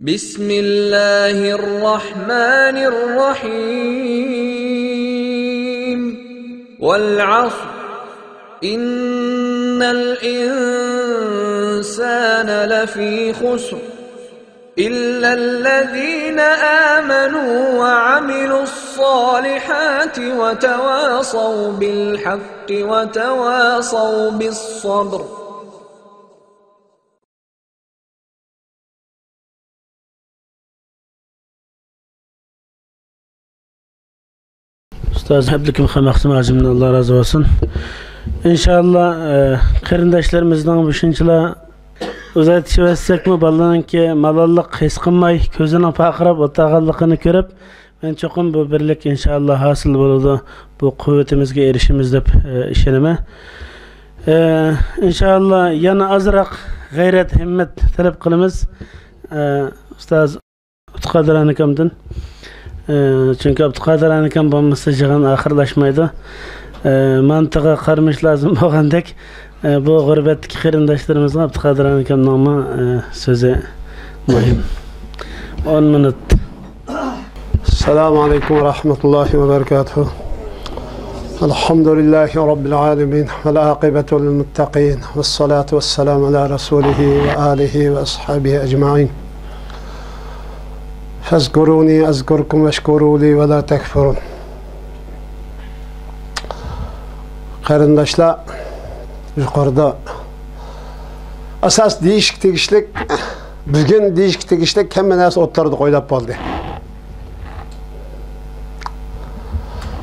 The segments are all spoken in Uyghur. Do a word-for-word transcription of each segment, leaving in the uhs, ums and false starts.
بسم الله الرحمن الرحيم. والعصر. إن الإنسان لفي خسر. إلا الذين آمنوا وعملوا الصالحات وتواصوا بالحق وتواصوا بالصبر. ئۇستاز ئابدۇكىم خان مەخسۇم ھاجىمدىن ئاللا رازى بولسۇن. ئىنشائاللا، ئە، قېرىنداشلىرىمىزنىڭ مۇشۇنچىلا ئۇزارتىشىۋەتسەكمۇ، بالىنىڭكى مالاللىق ھېس قىلماي، كۆزىنىڭ پارقىراپ ئولتۇرغانلىقىنى كۆرۈپ، مەن چوقۇم بۇ بىرلىك ئىنشائاللا ھاسىل بولىدۇ، بۇ قۇۋۋىتىمىزگە ئېرىشىمىز دەپ، ئە، ئىشىنىمەن. ئە، ئىنشائاللا يەنە ئازراق غەيرەت، ھىممەت تەلەپ قىلىمىز. ئە، ئۇستاز ئابدۇقادىر ئانىكامدىن. ئە، چۈنكى ئابدۇقادىر ئانىكام بولمىسا يىغىن ئاخىرلاشمايدۇ. ئە، مانتىغا قارىمۇچ لازىم بولغاندەك، ئە، بۇ غۇربەتتىكى قېرىنداشلىرىمىزغا ئابدۇقادىر ئانىكامنىڭمۇ، ئە، سۆزى مۇھىم. ئون مىنۇت. السلام عليكم ورحمة الله وبركاته. الحمد لله رب العالمين، والعاقبة للمتقين، والصلاة والسلام على رسوله وآله وأصحابه أجمعين. فاذكروني أذكركم واشكروا لي ولا تكفرون. قېرىنداشلار، يۇقىرىدا ئاساس دېيىشكە تېگىشلىك، بۈگۈن دېيىشكە تېگىشلىك ھەممە نەرسە ئوتتۇرىدا قويۇلۇپ بولدى.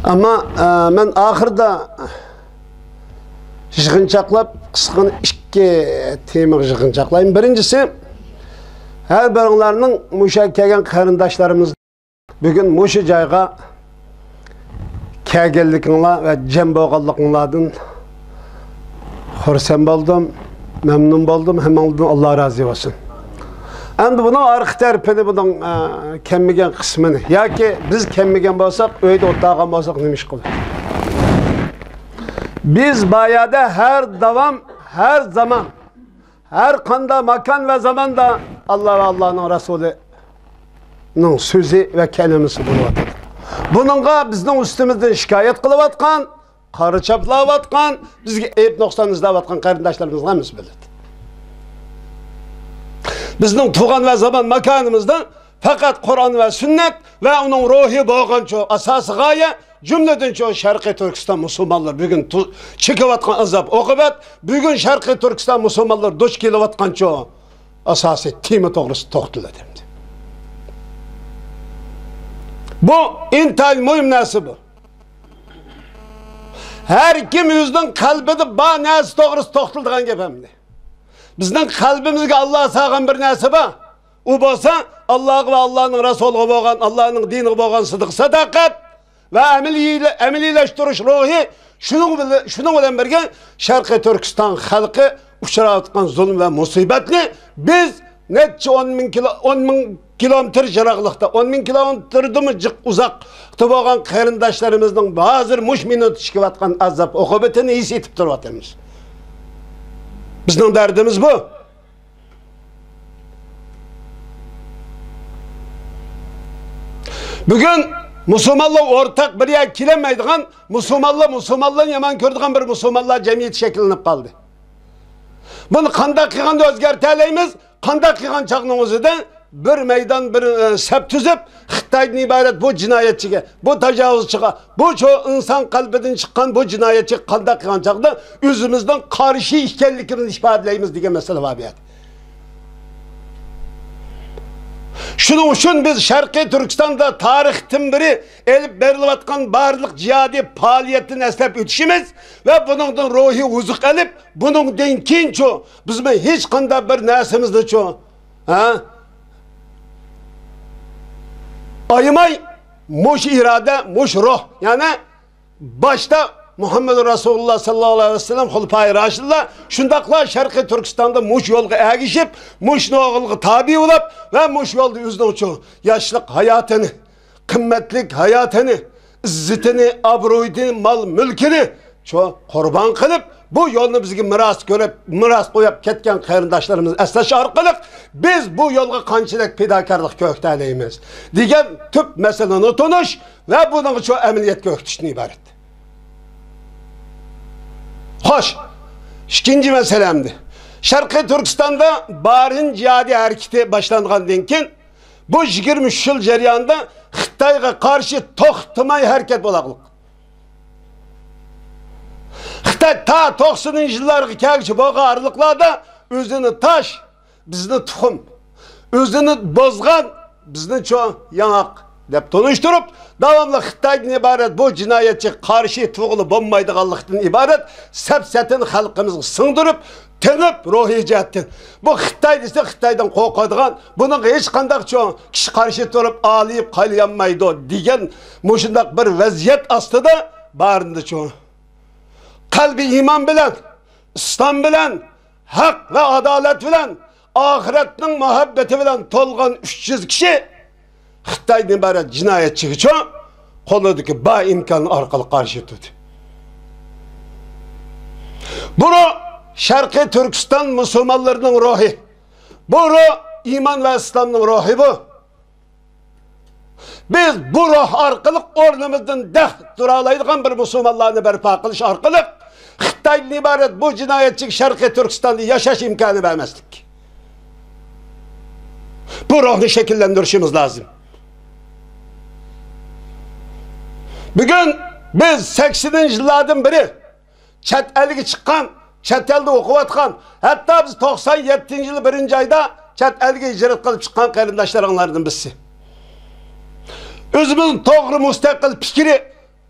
ئەمما، ئە، مەن ئاخىرىدا يىغىنچاقلاپ، قىسقىغىنە ئىككى تېمىغا يىغىنچاقلايمەن. بىرىنچىسى، ھەر بىرىڭلارنىڭ مۇشۇ كەلگەن قېرىنداشلىرىمىز بۈگۈن مۇشۇ جايغا كەلگەنلىكىڭلار ۋە جەم بولغانلىقىڭلاردىن خۇرسەن بولدۇم، مەمنۇن بولدۇم، ھەممىڭلاردىن ئاللا رازى بولسۇن. ئەمدى بۇنىڭ ئارقا تەرىپىنى، بۇنىڭ، ئە، كەلمىگەن قىسمىنى ياكى بىز كەلمىگەن بولساق، ئۆيدە ئولتۇرغان بولساق نېمە ئىش قىلىدۇ؟ بىز بايادا ھەر داۋام، ھەر زامان، ھەر قانداق ماكان ۋە زاماندا ئاللا ۋە ئاللانىڭ رەسۇلىنىڭ سۆزى ۋە كەلىمىسى بولۇۋاتىدۇ. بۇنىڭغا بىزنىڭ ئۈستىمىزدىن شىكايەت قىلىۋاتقان، قارا چاپلاۋاتقان، بىزگە ئەيىب نۇقسان ئىزدەۋاتقان قېرىنداشلىرىمىزغا ھەممىسى بىلىدۇ. بىزنىڭ تۇغان ۋە زامان ماكانىمىزدا پەقەت قۇرئان ۋە سۈننەت ۋە ئۇنىڭ روھى بولغانچۇ ئاساسىي غايە، جۈملىدىنچۇ شەرقىي تۈركىستان مۇسۇلمانلىرى بۈگۈن تو-، چېكىۋاتقان ئازاب ئوقۇبەت، بۈگۈن شەرقىي تۈركىستان مۇسۇلمانلىرى دۇچ كېلىۋاتقانچۇ ئاساسىي تېما توغرىسىدا توختىلىدۇ ئەمدى. بۇ ئىنتايىن مۇھىم نەرسە بۇ. ھەر كىم ئۆزىنىڭ قەلبىدە بار نەرسە توغرىسىدا توختىلىدىغان گەپ ئەمدى. بىزنىڭ قەلبىمىزگە ئاللا سالغان بىر نەرسە بار. ئۇ بولسا ئاللاغا ۋە ئاللانىڭ رەسۇلىغا بولغان، ئاللانىڭ دىنىغا بولغان سىدىق ساداقەت ۋە ئەمەلىيلە-، ئەمەلىيلەشتۈرۈش روھى. شۇنىڭ بىلەن، شۇنىڭ بىلەن بىرگە شەرقىي تۈركىستان خەلقى ئۇچراۋاتقان زۇلۇم ۋە مۇسىبەتنى بىز نەچچە ئون مىڭ كىلو-، ئون مىڭ كىلومېتىر يىراقلىقتا، ئون مىڭ كىلومېتىردىنمۇ جىق ئۇزاقتا بولغان قېرىنداشلىرىمىزنىڭ ھازىر مۇشۇ مىنۇت چېكىۋاتقان ئازاب ئوقۇبىتىنى ھېس ئېتىپ تۇرۇۋاتىمىز. بىزنىڭ دەردىمىز بۇ. بۈگۈن مۇسۇلمانلار ئورتاق بىر يەرگە كېلەلمەيدىغان، مۇسۇلمانلار مۇسۇلمانلارنى يامان كۆرىدىغان بىر مۇسۇلمانلار جەمئىيىتى شەكىللىنىپ قالدى. بۇنى قانداق قىلغاندا ئۆزگەرتەلەيمىز؟ قانداق قىلغان چاغنىڭ ئۆزىدە بىر مەيدان، بىر، ئە، سەپ تۈزۈپ، خىتايدىن ئىبارەت بۇ جىنايەتچىگە، بۇ تاجاۋۇزچىغا، بۇ چو-، ئىنسان قەلبىدىن چىققان بۇ جىنايەتچىگە قانداق قىلغان چاغدا ئۆزىمىزنىڭ قارشى ئىكەنلىكىمىزنى ئىپادىلەيمىز دېگەن مەسىلە بار بۇ يەردە. شۇنىڭ ئۈچۈن بىز شەرقىي تۈركىستاندا تارىختىن بېرى ئېلىپ بېرىلىۋاتقان بارلىق جىھادىي پائالىيەتتىن ئەسلەپ ئۆتۈشىمىز ۋە بۇنىڭدىن روھىي ئوزۇق ئېلىپ، بۇنىڭدىن كېيىنچۇ، بىزمۇ ھېچقانداق بىر نەرسىمىزنىچۇ، ھە؟ ئايىماي، مۇشۇ ئىرادە، مۇشۇ روھ، يەنى باشتا مۇھەممەد رەسۇلۇللا ساللاللاھۇ ئەلەيھى ۋەسەللەم، خۇلىپائى راشىدىنلار، شۇنداقلا شەرقىي تۈركىستاندا مۇشۇ يولغا ئەگىشىپ، مۇشۇ يولغا تابىئ بولۇپ ۋە مۇشۇ يولدا ئۆزىنىڭچۇ ياشلىق ھاياتىنى، قىممەتلىك ھاياتىنى، ئىززىتىنى، ئابرۇيىنى، مال-مۈلكىنى شۇ قۇربان قىلىپ، بۇ يولنى بىزگە مىراس كۆرۈپ، مىراس قويۇپ كەتكەن قېرىنداشلىرىمىزنى ئەسلەش ئارقىلىق، بىز بۇ يولغا قانچىلىك پىداكارلىق كۆرسىتەلەيمىز دېگەن تۈپ مەسىلىنى تونۇش ۋە بۇنىڭغا شۇ ئەمەلىيەتكە ئۆكتۈشتىن ئىبارەت. خوش، ئىككىنچى مەسىلە ئەمدى. شەرقىي تۈركىستاندا بارىن جىھادىي ھەرىكىتى باشلانغاندىن كېيىن، بۇ يىگىرمە ئۈچ يىل جەريانىدا خىتايغا قارشى توختىماي ھەرىكەت بولاقلىق. خىتاي تا توقسىنىنچى يىللارغا كەلگۈچە بولغان ئارىلىقلاردا ئۆزىنى تاش، بىزنى تۇخۇم، ئۆزىنى بوزغان، بىزنى چوڭ ياڭاق دەپ تونۇشتۇرۇپ، داۋاملىق خىتايدىن ئىبارەت بۇ جىنايەتچىگە قارشى تۇرغىلى بولمايدىغانلىقتىن ئىبارەت سەپسەتىنى خەلقىمىزگە سىڭدۈرۈپ، تېڭىپ، روھىي جەھەتتىن بۇ خىتاي دېسە خىتايدىن قورقىدىغان، بۇنىڭغا ھېچقانداق چوڭ كىشى قارشى تۇرۇپ ئالىيىپ قايلىيالمايدۇ دېگەن مۇشۇنداق بىر ۋەزىيەت ئاستىدا بارىندا چوڭ قەلبى ئىمان بىلەن، ئىسلام بىلەن، ھەق ۋە ئادالەت بىلەن، ئاخىرەتنىڭ مۇھەببىتى بىلەن تولغان ئۈچ يۈز كىشى خىتايدىن ئىبارەت جىنايەتچىگىچۇ قولىدىكى بار ئىمكان ئارقىلىق قارشى تۇردى. بۇ روھ شەرقىي تۈركىستان مۇسۇلمانلىرىنىڭ روھى. بۇ روھ ئىمان ۋە ئىسلامنىڭ روھى بۇ. بىز بۇ روھ ئارقىلىق ئورنىمىزدىن دەق تۇرالايدىغان بىر مۇسۇلمانلارنى بەرپا قىلىش ئارقىلىق خىتايدىن ئىبارەت بۇ جىنايەتچىگە شەرقىي تۈركىستاندا ياشاش ئىمكانى بەرمەسلىك. بۇ روھنى شەكىللەندۈرۈشىمىز لازىم. بۈگۈن بىز سەكسىنىنچى يىللاردىن بېرى چەت ئەلگە چىققان، چەت ئەلدە ئوقۇۋاتقان، ھەتتا بىز توقسان يەتتىنچى يىلى بىرىنچى ئايدا چەت ئەلگە ھىجرەت قىلىپ چىققان قېرىنداشلىرىڭلاردىن بىرسى. ئۆزىمىزنىڭ توغرا مۇستەقىل پىكرى،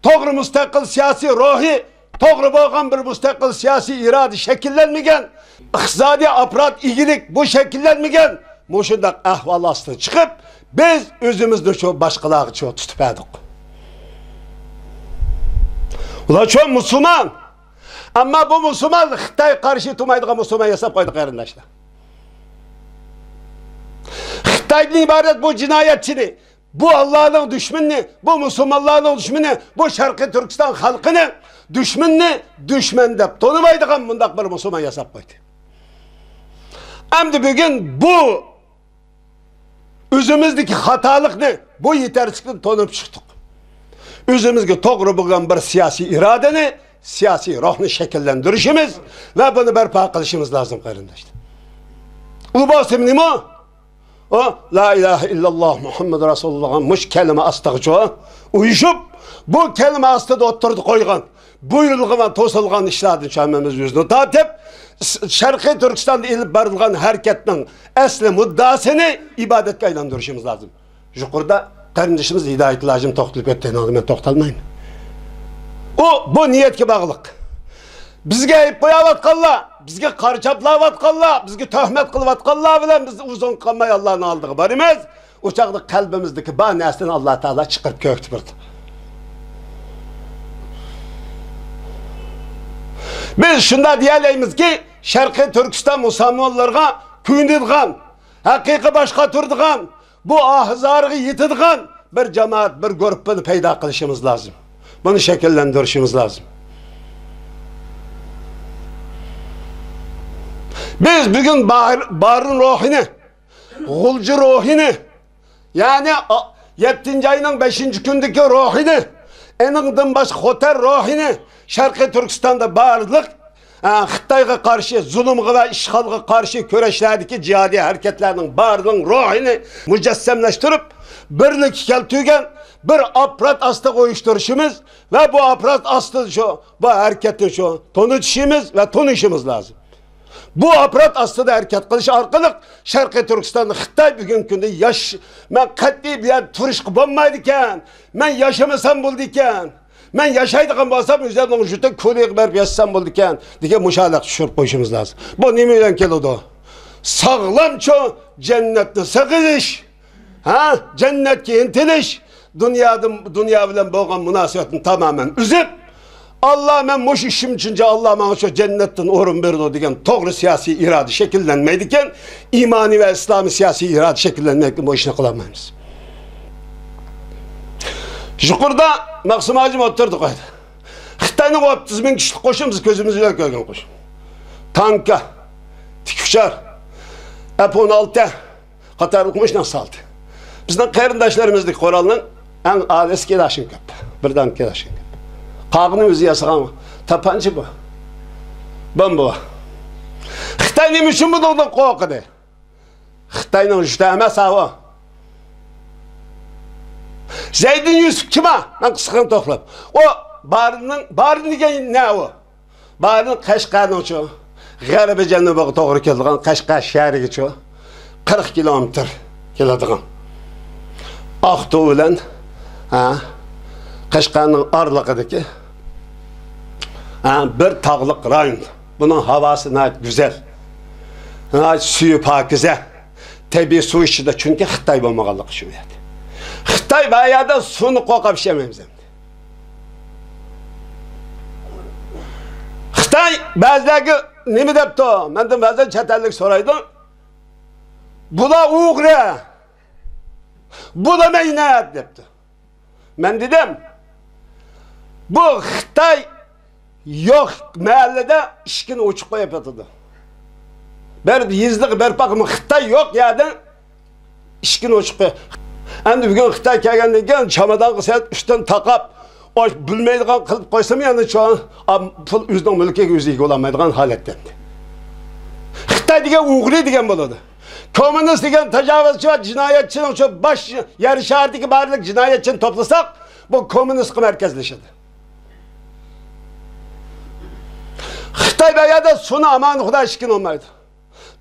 توغرا مۇستەقىل سىياسىي روھى، توغرا بولغان بىر مۇستەقىل سىياسىي ئىرادە شەكىللەنمىگەن، ئىقتىسادىي ئاپپارات ئىگىلىك بۇ شەكىللەنمىگەن، مۇشۇنداق ئەھۋال ئاستىدا چىقىپ، بىز ئۆزىمىزنى شۇ باشقىلارغا شۇ تۇتۇپ بەردۇق. ئۇلار شۇ مۇسۇلمان. ئەمما بۇ مۇسۇلمان خىتاي قارشى تۇرمايدىغان مۇسۇلمان ياساپ قويدى، قېرىنداشلار. خىتايدىن ئىبارەت بۇ جىنايەتچىنى، بۇ ئاللانىڭ دۈشمىنىنى، بۇ مۇسۇلمانلارنىڭ دۈشمىنى، بۇ شەرقىي تۈركىستان خەلقىنىڭ دۈشمىنىنى دۈشمەن دەپ تونۇمايدىغان مۇنداق بىر مۇسۇلمان ياساپ قويدى. ئەمدى بۈگۈن بۇ ئۆزىمىزدىكى خاتالىقنى، بۇ يېتەرسىزلىكنى تونۇپ چىقتۇق. ئۆزىمىزگە توغرا بولغان بىر سىياسىي ئىرادىنى، سىياسىي روھنى شەكىللەندۈرۈشىمىز ۋە بۇنى بەرپا قىلىشىمىز لازىم، قېرىنداشلار. ئۇ بولسا نېمە؟ ئۇ لا ئىلاھە ئىللاللا مۇھەممەد رەسۇلۇللاغا مۇشۇ كەلىمە ئاستىغىچۇ ئۇيۇشۇپ، بۇ كەلىمە ئاستىدا ئوتتۇرىدا قويغان بۇيرۇلغان ۋە توسۇلغان ئىشلاردىن شۇ ھەممىمىز يۈزنى تارتىپ، س-، شەرقىي تۈركىستاندا ئېلىپ بېرىلغان ھەرىكەتنىڭ ئەسلى مۇددىئاسىنى ئىبادەتكە ئايلاندۇرۇشىمىز لازىم. يۇقىرىدا قېرىندىشىمىز ھىدايەتۇللا ھاجىم توختىلىپ ئۆتتى، ئۇنىڭغا مەن توختالمايمەن. ئۇ بۇ نىيەتكە باغلىق. بىزگە ئەيىب قويۇۋاتقانلار، بىزگە قارا چاپلاۋاتقانلار، بىزگە تۆھمەت قىلىۋاتقانلار بىلەن بىز ئۇزۇن قالماي ئاللانىڭ ئالدىغا بارىمىز. ئۇ چاغدا قەلبىمىزدىكى بار نەرسىنى ئاللا تائالا چىقىرىپ كۆرسىتىپ بېرىدۇ. بىز شۇنداق دېيەلەيمىزكى، شەرقىي تۈركىستان مۇسۇلمانلىرىغا كۆيۈنىدىغان، ھەقىقىي باش قاتۇرىدىغان، بۇ ئاھ-زارىغا يېتىدىغان بىر جامائەت، بىر گۇرۇپپىنى پەيدا قىلىشىمىز لازىم. بۇنى شەكىللەندۈرۈشىمىز لازىم. بىز بۈگۈن بار-، بارىن روھىنى، غۇلجا روھىنى، يەنى، ئا، يەتتىنچى ئاينىڭ بەشىنچى كۈنىدىكى روھىنى، ئېنىڭدىن باشقا خوتەن روھىنى شەرقىي تۈركىستاندا بارلىق، ئا، خىتايغا قارشى، زۇلۇمغا ۋە ئىشغالغا قارشى كۈرەشلەردىكى جىھادىي ھەرىكەتلەرنىڭ بارلىق روھىنى مۇجەسسەملەشتۈرۈپ، بىرلىككە كەلتۈرگەن بىر ئاپپارات ئاستىغا ئۇيۇشتۇرۇشىمىز ۋە بۇ ئاپپارات ئاستىدا شۇ، بۇ ھەرىكەتنى شۇ تونۇتۇشىمىز ۋە تونۇشىمىز لازىم. بۇ ئاپپارات ئاستىدا ھەرىكەت قىلىش ئارقىلىق شەرقىي تۈركىستاندا خىتاي بۈگۈنكى كۈندە ياش-، مەن قەتئىي بۇ يەردە تۇرۇشقا بولمايدىكەن، مەن ياشىمىسام بولىدىكەن، مەن ياشايدىغان بولسام ئۆزۈمنىڭ يۇرتى كورېيىغا بېرىپ ياشىسام بولىدىكەن دېگەن مۇشۇ ھالەتكە چۈشۈرۈپ قويۇشىمىز لازىم. بۇ نېمە بىلەن كېلىدۇ؟ ساغلامچۇ جەننەتنى سېغىنىش، ھە؟ جەننەتكە ئىنتىلىش، دۇنيادىن، دۇنيا بىلەن بولغان مۇناسىۋەتنى تامامەن ئۈزۈپ، ئاللا، مەن مۇشۇ ئىشىم ئۈچۈن ئاللا ماڭا شۇ جەننەتتىن ئورۇن بېرىدۇ دېگەن توغرا سىياسىي ئىرادە شەكىللەنمەيدىكەن، ئىمانىي ۋە ئىسلامىي سىياسىي ئىرادە شەكىللەنمەيدىكەن، بۇ ئىشنى قىلالمايمىز. يۇقىرىدا مەخسۇم ھاجىم ئوتتۇرىدا قويدى. خىتاي ئوتتۇز مىڭ كىشىلىك قوشۇن، بىز كۆزىمىز بىلەن كۆرگەن قوشۇن. تانكا، تىك ئۇچار، ئەپ ئون ئالتە قاتارلىق مۇشۇنداق سالدى. بىزنىڭ قېرىنداشلىرىمىزدىكى قورالنىڭ ئەڭ ئالىسى كىلاشنكوف، بىر دانە كىلاشنكوف. قالغىنى ئۆزى ياسىغان تاپانچا بۇ. بومبا. خىتاي نېمە ئۈچۈن بۇنىڭدىن قورقىدۇ؟ خىتاينىڭ جۈتى ئەمەس ھاۋۇ. زەيدىن يۈسۈپ كىم ھا؟ مەن قىسقىغىنە توختىلاپ. ئۇ بارىننىڭ، بارىن دېگەن نە ئۇ؟ بارىن قەشقەرنىڭچۇ، غەربىي جەنۇبىغا توغرا كېلىدىغان، قەشقەر شەھىرىگىچۇ قىرىق كىلومېتىر كېلىدىغان. ئاقتۇ بىلەن، ھە، قەشقەرنىڭ ئارىلىقىدىكى، ھە، بىر تاغلىق رايون. بۇنىڭ ھاۋاسى ناھايىتى گۈزەل. ناھايىتى سۈيى پاكىزە. تەبىئىي سۇ ئىچىدە، چۈنكى خىتاي بولمىغانلىقى شۇ يەردە. خىتاي بار يەردە سۇنى قورقاپ ئىچەلمەيمىز ئەمدى. خىتاي بەزىلەرگە نېمە دەپتۇ؟ مەندىن بەزى چەت ئەللىك سورايدۇ. بۇلار ئۇيغۇر. بۇلار مەينەت دەپتۇ. مەن دېدىم، بۇ خىتاي يوق مەھەللىدە ئىشىكىنى ئوچۇق قويۇپ ياتىدۇ. بىر يېزىلىق بىر پاقىمۇ خىتاي يوق يەردە ئىشىكىنى ئوچۇق قوي. ئەمدى بۈگۈن خىتاي كەلگەندىن كېيىن چامادانغا سەل ئۈستىنى تاقاپ، ئوش بىلمەيدىغان قىلىپ قويسىمۇ يەنە شۇ، ئا، پۇل ئۆزىنىڭ مۈلكىگە ئۆزى ئىگە بولالمايدىغان ھالەتتە ئەمدى. خىتاي دېگەن ئۇيغۇر دېگەن بولىدۇ. كوممۇنىست دېگەن تاجاۋۇزچى ۋە جىنايەتچىنىڭ شۇ باش يەر شارىدىكى بارلىق جىنايەتچىنى توپلىساق، بۇ كوممۇنىستقا مەركەزلىشىدۇ. خىتاي بۇ يەردە سۇنى ئامان خۇدا ئىچكىلى بولمايدۇ.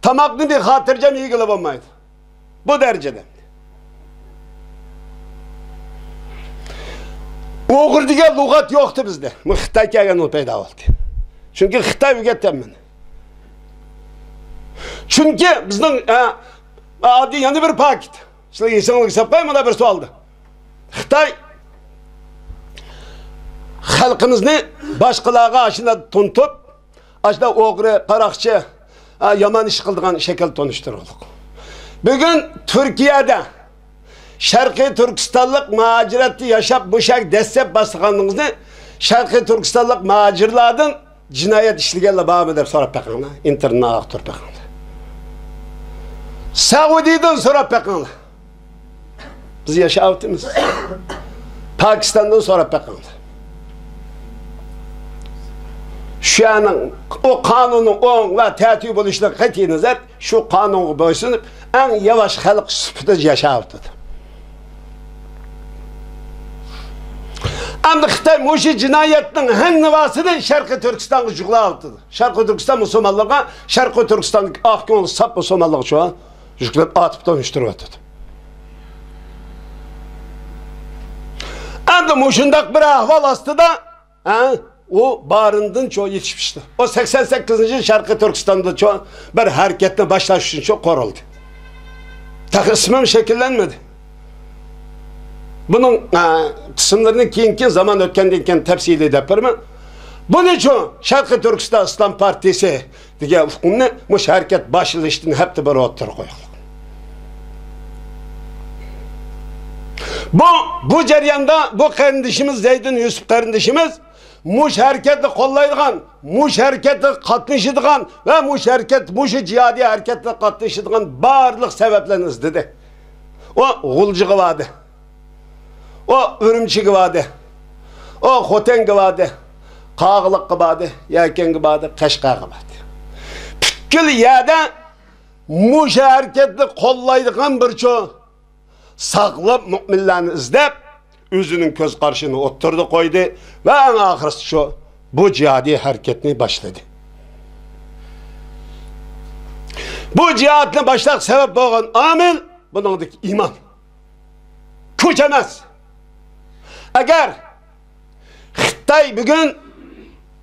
تاماقنى بىر خاتىرجەم يېگىلى بولمايدۇ. بۇ دەرىجىدە. ئۇيغۇر دېگەن لۇغەت يوقتى بىزدە. بۇ خىتاي كەلگەندىن پەيدا بولدى. چۈنكى خىتاي ئۆگەتكەن مېنى. چۈنكى بىزنىڭ، ئە، ئاددىي يەنە بىر پاكىت. سىلەر ئېسىڭلارغا سېلىپ قوياي، مانا بىر سوئالدا. خىتاي خەلقىمىزنى باشقىلارغا ئاشۇنداق تونۇتۇپ، ئاشۇنداق ئوغرى، قاراقچى، ھە، يامان ئىش قىلىدىغان شەكىل تونۇشتۇرغۇلۇق. بۈگۈن تۈركىيەدە شەرقىي تۈركىستانلىق مۇھاجىرەتتە ياشاپ، مۇشۇ يەرگە دەسسەپ باسقانلىقىڭىزنى، شەرقىي تۈركىستانلىق مۇھاجىرلاردىن جىنايەت ئىشلىگەنلەر بارمۇ دەپ سوراپ بېقىڭلار. ئىنتېرنېتنى ئاغۇتۇپ بېقىڭلار. سەئۇدىدىن سوراپ بېقىڭلار. بىز ياشاۋاتىمىز. پاكىستاندىن سوراپ بېقىڭلار. شۇ يەرنىڭ ئۇ قانۇننىڭ ئوڭ ۋە تەتۈر بولۇشىدىن قەتئىينەزەر، شۇ قانۇنغا بويسۇنۇپ، ئەڭ ياۋاش خەلق سۈپىتىدە ياشاۋاتىدۇ. ئەمدى خىتاي مۇشۇ جىنايەتنىڭ ھەممىسىنى شەرقىي تۈركىستانغا جۇغلاۋاتىدۇ. شەرقىي تۈركىستان مۇسۇلمانلىرىغا، شەرقىي تۈركىستاندىكى ئاق كۆڭۈل ساپ مۇسۇلمانلارغا شۇ يۈكلەپ ئاتىپ تونۇشتۇرۇۋاتىدۇ. ئەمدى مۇشۇنداق بىر ئەھۋال ئاستىدا، ھە، ئۇ بارىندىن چوڭ يېتىشىپ چىقتى. ئۇ سەكسەن سەككىزىنچى يىل شەرقىي تۈركىستاندا چوڭ بىر ھەرىكەتنى باشلاش ئۈچۈن چوڭ قۇرۇلدى. تېخى ئىسمىمۇ شەكىللەنمىدى. بۇنىڭ، ئە، قىسىملىرىنى كېيىنكى زامان ئۆتكەندىن كېيىن تەپسىلىي دەپ بېرىمەن. بۇنى چوڭ شەرقىي تۈركىستان ئىسلام پارتىيىسى دېگەن ئۇقۇمنى مۇشۇ ھەرىكەت باشلىنىشتىن ھەپتە بۇرۇن ئوتتۇرىغا قويغان. بۇ، بۇ جەرياندا بۇ قېرىندىشىمىز، زەيدىن يۈسۈپ قېرىندىشىمىز مۇشۇ ھەرىكەتنى قوللايدىغان، مۇشۇ ھەرىكەتكە قاتنىشىدىغان ۋە مۇشۇ ھەرىكەت، مۇشۇ جىھادىي ھەرىكەتكە قاتنىشىدىغان بارلىق سەۋەبلەرنى ئىزدىدى. ئۇ غۇلجىغا باردى. ئۇ ئۈرۈمچىگە باردى. ئۇ خوتەنگە باردى. قاغىلىققا باردى. يەكەنگە باردى. قەشقەرگە باردى. پۈتكۈل يەردە مۇشۇ ھەرىكەتنى قوللايدىغان بىر چوڭ ساغلام مۆمىنلەرنى ئىزدەپ، ئۆزىنىڭ كۆز قارىشىنى ئوتتۇرىدا قويدى ۋە ئەڭ ئاخىرسى شۇ، بۇ جىھادىي ھەرىكەتنى باشلىدى. بۇ جىھادنى باشلاق سەۋەب بولغان ئامىل بۇنىڭدىكى ئىمان. كۈچ ئەمەس. ئەگەر خىتاي بۈگۈن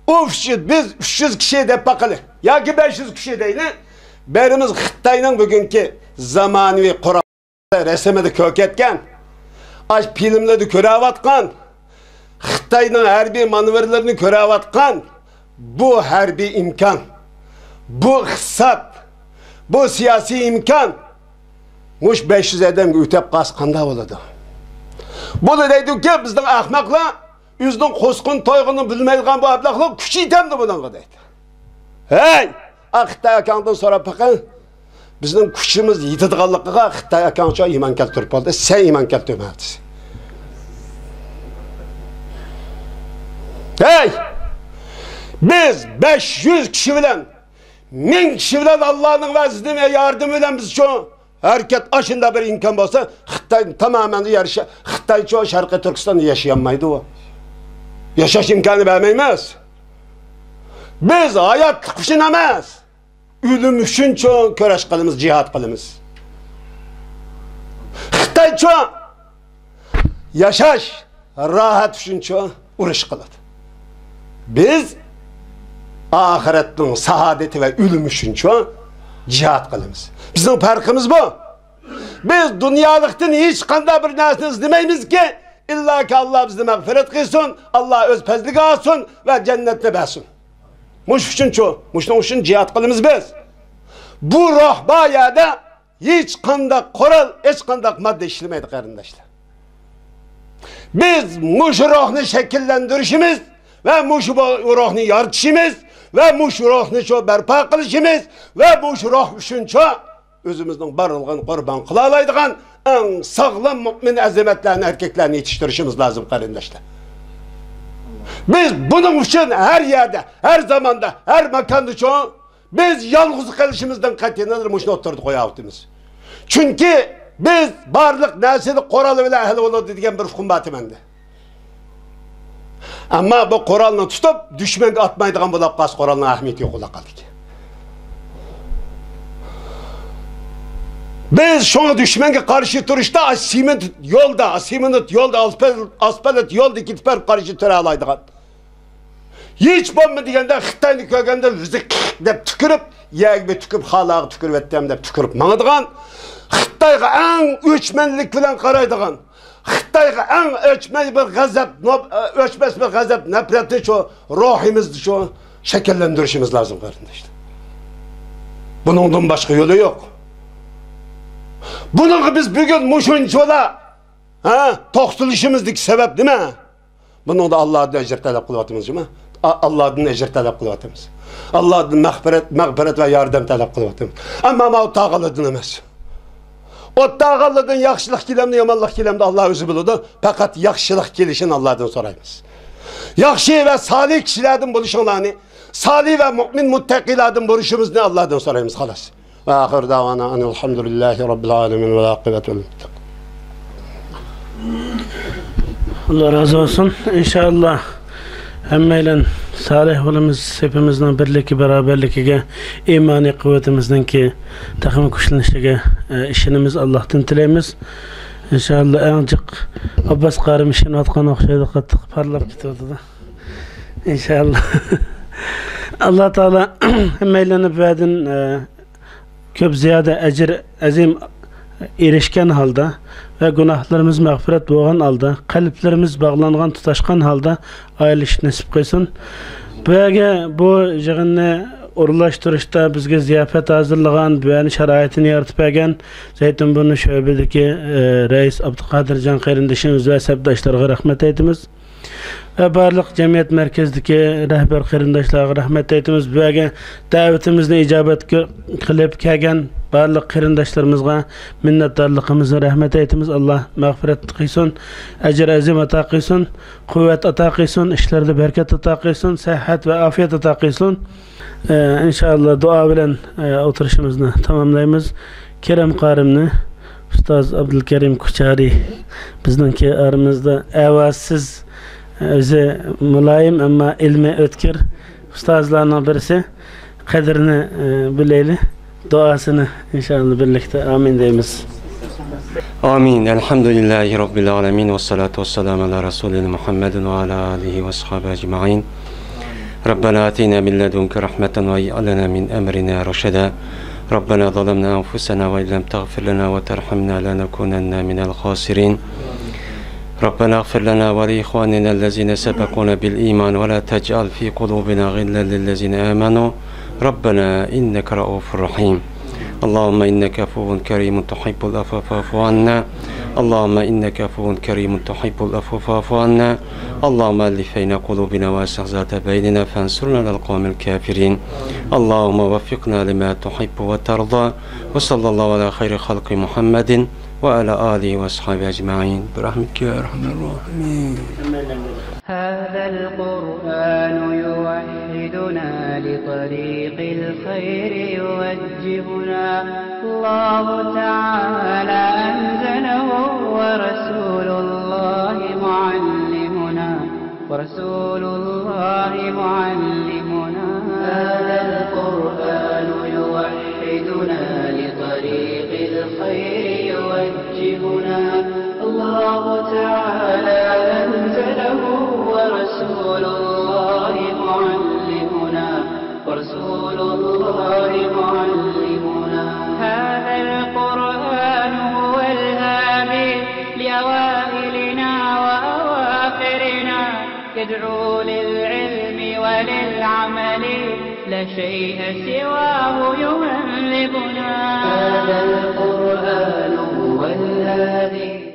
ئۇ ئۈچ يۈز، بىز ئۈچ يۈز كىشى دەپ باقىلى ياكى بەش يۈز كىشى دەيلى، بەرىمىز خىتاينىڭ بۈگۈنكى زامانىۋى قورال رەسىمىدە كۆركەتكەن، ئاش فىلىملىرىدا كۆرەۋاتقان، خىتاينىڭ ھەربىي مانېۋىرلىرىنى كۆرەۋاتقان بۇ ھەربىي ئىمكان، بۇ ئىقتىساد، بۇ سىياسىي ئىمكان مۇشۇ بەش يۈز ئادەمگە ئۆتەپ قالسا قانداق بولىدۇ؟ بۇنى دەيدۇكى، بىزنىڭ ئەخمەقلەر ئۆزىنىڭ قوسقىنى تويغىنى بىلمەيدىغان بۇ ئەبلەخلەر كۈچى يېتەمدۇ بۇنىڭغا دەيدۇ. ھەي، ئا خىتاي ئاكاڭدىن سوراپ بېقىڭ. بىزنىڭ كۈچىمىز يېتىدىغانلىقىغا خىتاي ئاكاڭچۇ ئىمان كەلتۈرۈپ بولدى، سەن ئىمان كەلتۈرمە دېسە. ھەي! بىز بەش يۈز كىشى بىلەن، مىڭ كىشى بىلەن ئاللانىڭ ۋە ئىزنى ۋە ياردىمى بىلەن بىزچۇ ھەرىكەت ئاشۇنداق بىر ئىمكان بولسا، خىتاي تامامەن يەر شە-، خىتايچۇ شەرقىي تۈركىستاندا ياشىيالمايدۇ ئۇ. ياشاش ئىمكانى بەرمەيمىز. بىز ھاياتلىق ئۈچۈن ئەمەس، ئۆلۈم ئۈچۈنچۇ كۈرەش قىلىمىز، جىھاد قىلىمىز. خىتايچۇ ياشاش، راھەت ئۈچۈنچۇ ئۇرۇش قىلىدۇ. بىز ئاخىرەتنىڭ سائادىتى ۋە ئۆلۈم ئۈچۈنچۇ جىھاد قىلىمىز. بىزنىڭ پەرقىمىز بۇ. بىز دۇنيالىقتىن ھېچقانداق بىر نەرسىنى ئىزدىمەيمىزكى، ئىللاكى ئاللا بىزنى مەغپىرەت قىلسۇن، ئاللا ئۆز پەزلىگە ئالسۇن ۋە جەننەتنى بەرسۇن. مۇشۇ ئۈچۈنچۇ، مۇشۇنىڭ ئۈچۈن جىھاد قىلىمىز بىز. بۇ روھ بار يەردە ھېچقانداق قورال، ھېچقانداق ماددا ئىشلىمەيدۇ، قېرىنداشلار. بىز مۇشۇ روھنى شەكىللەندۈرۈشىمىز ۋە مۇشۇ بو-، روھنى يارىتىشىمىز ۋە مۇشۇ روھنى شۇ بەرپا قىلىشىمىز ۋە مۇشۇ روھ ئۈچۈن شۇ ئۆزىمىزنىڭ بارلىقىنى قۇربان قىلالايدىغان ئەڭ ساغلام مۆمىن ئەزىمەتلەرنى، ئەركەكلەرنى يېتىشتۈرۈشىمىز لازىم، قېرىنداشلار. بىز بۇنىڭ ئۈچۈن ھەر يەردە، ھەر زاماندا، ھەر ماكاندا شۇ بىز يالغۇز قېلىشىمىزدىن قەتئىينەزەر مۇشۇنى ئوتتۇرىدا قوياۋاتىمىز. چۈنكى بىز بارلىق نەرسىنى قورالى بىلەن ھەل بولىدۇ دېگەن بىر ئۇقۇم بار تېمەندە. ئەمما بۇ قورالنى تۇتۇپ، دۈشمەنگە ئاتمايدىغان بولۇپ قالسا، قورالنىڭ ئەھمىيىتى يوق بولۇپ قالىدىكەن. بىز شۇڭا دۈشمەنگە قارشى تۇرۇشتا ئاشۇ سېمونت يولدا، ئاشۇ سېمونت يولدا، ئاسفالت، ئاسفالت يولدا كېتىپ بېرىپ قارشى تۇرالايدىغان. ھېچ بولما دېگەندە خىتاينى كۆرگەندە ئۆزى قىق دەپ تۈكۈرۈپ، يەرگە بىر تۈكۈرۈپ، خالاغا تۈكۈرۈۋەتتىم دەپ تۈكۈرۈپ ماڭىدىغان، خىتايغا ئەڭ ئۆچمەنلىك بىلەن قارايدىغان، خىتايغا ئەڭ ئۆچمەي بىر غەزەپ، نوپ-، ئۆچمەس بىر غەزەپ، نەپرەتنى شۇ روھىمىزدا شۇ شەكىللەندۈرۈشىمىز لازىم، قېرىنداشلار. بۇنىڭدىن باشقا يولى يوق. بۇنىڭغا بىز بۈگۈن مۇشۇنچىلا، ھە، توختىلىشىمىزدىكى سەۋەب نېمە؟ بۇنىڭدا ئاللادىن ئەجىر تەلەپ قىلىۋاتىمىز جۇما. ئا-، ئاللادىن ئەجىر تەلەپ قىلىۋاتىمىز. ئاللادىن مەغپىرەت، مەغپىرەت ۋە ياردەم تەلەپ قىلىۋاتىمىز. ئەمما ماۋۇ تاغ ئاللىدىن ئەمەس. ئوت تاغ ئاللىدىن ياخشىلىق كېلەمدۇ، يامانلىق كېلەمدۇ، ئاللا ئۆزى بىلىدۇ. پەقەت ياخشىلىق كېلىشىنى ئاللادىن سورايمىز. ياخشى ۋە سالىھ كىشىلەردىن بولۇشۇڭلارنى، سالىھ ۋە مۆمىن مۇتتەقىيلاردىن بولۇشىمىزنى ئاللادىن سورايمىز، خالاس. ۋە ئاخىر داۋانا ئەنىل ھەمدۇلىللاھى رەببىل ئالەمىن ۋە ئاقىبەتۇ لىل مۇتتەقىن. ئاللا رازى بولسۇن. ئىنشائاللا، ھەممەيلەن سالىھ بولىمىز، سېپىمىزنىڭ بىرلىكى، بارابەرلىكىگە، ئىمانىي قۇۋۋىتىمىزنىڭكى تېخىمۇ كۈچلىنىشىگە، ئە، ئىشىنىمىز، ئاللاھتىن تىلەيمىز. ئىنشائاللا، ئەڭ جىق ئابباس قارىم ئىشىنىۋاتقان ئوخشايدۇ، قاتتىق پارلاپ كېتىۋاتىدۇ. ئىنشائاللا. ئاللا تائالا ھەممەيلەننى بۇ يەردىن، ئە، كۆپ زىيادە ئەجىر ئەزىم ئېرىشكەن ھالدا ۋە گۇناھلىرىمىز مەغپىرەت بولغان ھالدا، قەلبلىرىمىز باغلانغان، تۇتاشقان ھالدا ئايرىلىشنى نېسىپ قىلسۇن. بۇ يەرگە، بۇ يىغىننى ئورۇنلاشتۇرۇشتا بىزگە زىياپەت ھازىرلىغان، بۇ يەرنى شارائىتىنى يارىتىپ بەرگەن زەيتۇن بۇرنى شۆبىدىكى، ئە، رەئىس ئابدۇقادىرجان قېرىندىشىمىز ۋە سەپداشلىرىغا رەھمەت ئېيتىمىز. ۋە بارلىق جەمئىيەت مەركىزىدىكى رەھبەر قېرىنداشلارغا رەھمەت ئېيتىمىز. بۇ يەرگە دەۋىتىمىزنى ئىجابەت قىلىپ كەلگەن بارلىق قېرىنداشلىرىمىزغا مىننەتدارلىقىمىزنى، رەھمەت ئېيتىمىز. ئاللا مەغپىرەت قىلسۇن، ئەجىر ئەزىم ئاتا قىلسۇن، قۇۋۋەت ئاتا قىلسۇن، ئىشلىرىدا بەرىكەت ئاتا قىلسۇن، سەھھەت ۋە ئافىيەت ئاتا قىلسۇن. ئە، ئىنشائاللا، دۇئا بىلەن، ئە، ئولتۇرۇشىمىزنى تاماملايمىز. كېرەم قارىمنى، ئۇستاز ئابدۇلكەرىم كۇچارى، بىزنىڭكى ئارىمىزدا ئاۋازسىز، ئۆزى مۇلايىم، ئەمما ئىلمى ئۆتكۈر ئۇستازلارنىڭ بىرسى. قەدرىنى، ئە، بىلەيلى. دۇئاسىنى ئىنشائاللا بىرلىكتە ئامىن دەيمىز. آمين. الحمد لله رب العالمين، والصلاة والسلام على رسولنا محمد وعلى آله وأصحابه أجمعين. ربنا آتنا من لدنك رحمة وهيئ لنا من أمرنا رشدا. ربنا ظلمنا أنفسنا وإن لم تغفر لنا وترحمنا لنكونن من الخاسرين. ربنا اغفر لنا ولإخواننا الذين سبقونا بالإيمان ولا تجعل في قلوبنا غلا للذين آمنوا ربنا إنك رءوف رحيم. اللهم إنك عفو كريم تحب العفو فاعف عنا. اللهم إنك عفو كريم تحب العفو فاعف عنا. اللهم ألف بين قلوبنا وأصلح ذات بيننا فانصرنا على القوم الكافرين. اللهم وفقنا لما تحب وترضى. وصلى الله على خير خلق محمد وعلى آله وأصحابه أجمعين برحمتك يا أرحم الراحمين. هذا القرآن يوحدنا لطريق الخير يوجهنا. الله تعالى أنزله ورسول الله معلمنا، ورسول الله معلمنا. هذا القرآن يوحدنا لطريق الخير يوجهنا. الله تعالى أنزله ورسول الله معلمنا، ورسول الله معلمنا. هذا القرآن هو الهادي لأوائلنا وأواخرنا، يدعو للعلم وللعمل، لا شيء سواه يهذبنا. هذا القرآن هو الهادي.